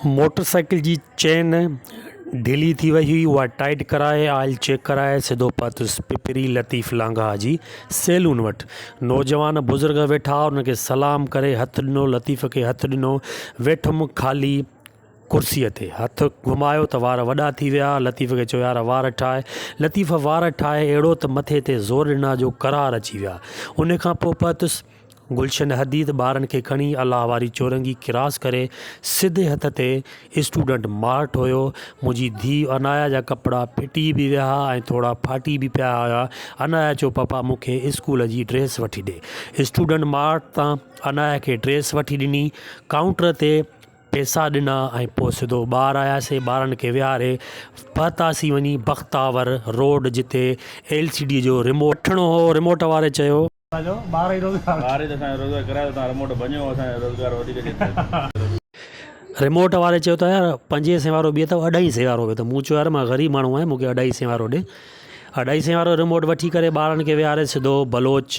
Motor cycle جي چين ڍلي ٿي وئي هئي اها ٽائيٽ ڪرائي آئل چيڪ ڪرائي سڌو پهتس پپري لطيف لانگاهه جي سيلون وٽ نوجوان بزرگ ويٺا انهن کي سلام ڪري هٿ ڏنو لطيف کي هٿ ڏنو ويٺم خالي ڪرسيء تي هٿ گهمايو ته وار وڏا ٿي ويا لطيف کي چيو يار وار ٺاهه لطيف وار ٺاهي اهڙو ته مٿي تي زور ڏنا جو قرار اچي ويا ان کان پوء پهتس گلشن حديد ٻارن کي کڻي الله واري چورنگي ڪراس ڪري سڌي هٿ تي اسٽوڊنٽ مارٽ هيو. منهنجي ڌيء عنايا جا ڪپڙا ڦٽي به ويا ها ۽ ٿورا ڦاٽي به پيا هيا. عنايا چيو پاپا مون کي اسڪول جي ڊريس وٺي ڏي. اسٽوڊنٽ مارٽ تان عنايا کي ڊريس وٺي ڏني. ڪائونٽر تي پئسا ڏنا ۽ پوء سڌو ٻاهر آياسين ٻارن کي ويهاري پهتاسين وڃي بختاور روڊ جتي ايل سي ڊي جو ريموٽ وٺڻو هو. ريموٽ واري چيو. ٻار ئي ته اسان جو روزگار ڪرايو توهان ريموٽ ڀڃو اسان جو روزگار وڌيڪ جيترو. ريموٽ واري چيو ته يار پنجين سين وارو به اٿو اڍائي سين وارو به اٿو مون چيو يار مان غريب ماڻهو آهيان مونکي اڍائي سين وارو ڏي اڍائي سين وارو ريموٽ وٺي ڪري ٻارن کي ويهاري سڌو بلوچ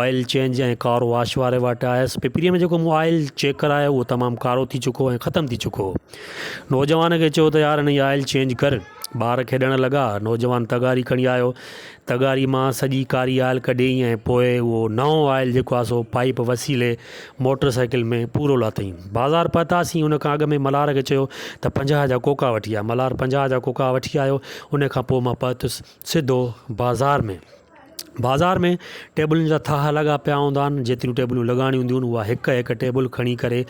آئل چينج ۽ ڪار واش واري وٽ آيس پپريء ۾ جيڪو مون آئل چيڪ ڪرايو اهو تمام ڪارو ٿي چڪو ۽ ختم ٿي چڪو هو نوجوان کي چيو ته يار هن جي آئل چينج ڪر ٻار کيڏڻ لڳا نوجوان تغاري کڻي آيو تغاري مان سڄي ڪاري آئل ڪڍيائين ۽ پوء اهو نئون آئل جيڪو آهي سو پائيپ وسيلي موٽر سائيڪل ۾ پورو لاٿائين. بازار پهتاسين ان کان اڳ ۾ ملهار کي چيو ته 50 جا ڪوڪا وٺي آ. ملهار 50 جا ڪوڪا وٺي آيو. ان کان پوء مان پهتس سڌو بازار ۾. بازار ۾ ٽيبلن جا ٿاها لڳا پيا هوندا آهن. جيتريون ٽيبلون لڳاڻيون هونديون آهن اها هڪ هڪ ٽيبل کڻي ڪري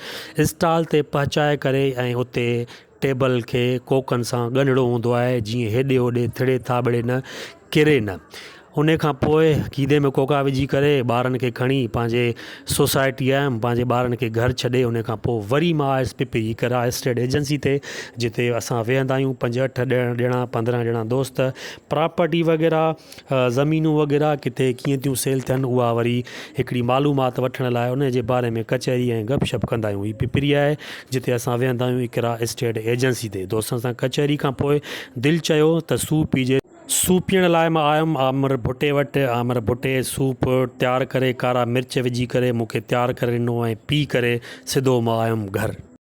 اسٽال تي پهچائي ڪري ۽ اتي ٽيبل کي ڪوڪن سان ڳنڍڻو هوندو آهي جيئن هيڏي هوڏي ٿڙي ٿاٻڙي نه ڪري نه. ان کان پوء کيدي ۾ ڪوڪا وجهي ڪري ٻارن کي کڻي پنهنجي سوسائٽي آيم پنهنجي ٻارن کي گهر ڇڏي ان کان پوء وري مان آيس پپري اقرا اسٽيٽ ايجنسي تي جتي اسان ويهندا آهيون پنج اٺ ڄڻا 15 ڄڻا دوست پراپرٽي وغيره زمينون وغيره ڪٿي ڪيئن ٿيون سيل ٿين اها وري هڪڙي معلومات وٺڻ لاء ان جي باري ۾ ڪچهري ۽ گپ شپ ڪندا آهيون. هي پپري آهي جتي اسان ويهندا آهيون اقرا اسٽيٽ ايجنسي تي دوستن سان ڪچهري کان پوء دل چيو ته سوپ پيجي. سوپ پيئڻ لاء مان آيم عامر ڀٽي وٽ عامر ڀٽي سوپ تيار ڪري ڪارا مرچ وجهي ڪري مون کي تيار ڪري ڏنو ۽ پي ڪري سڌو مان آيم گهر.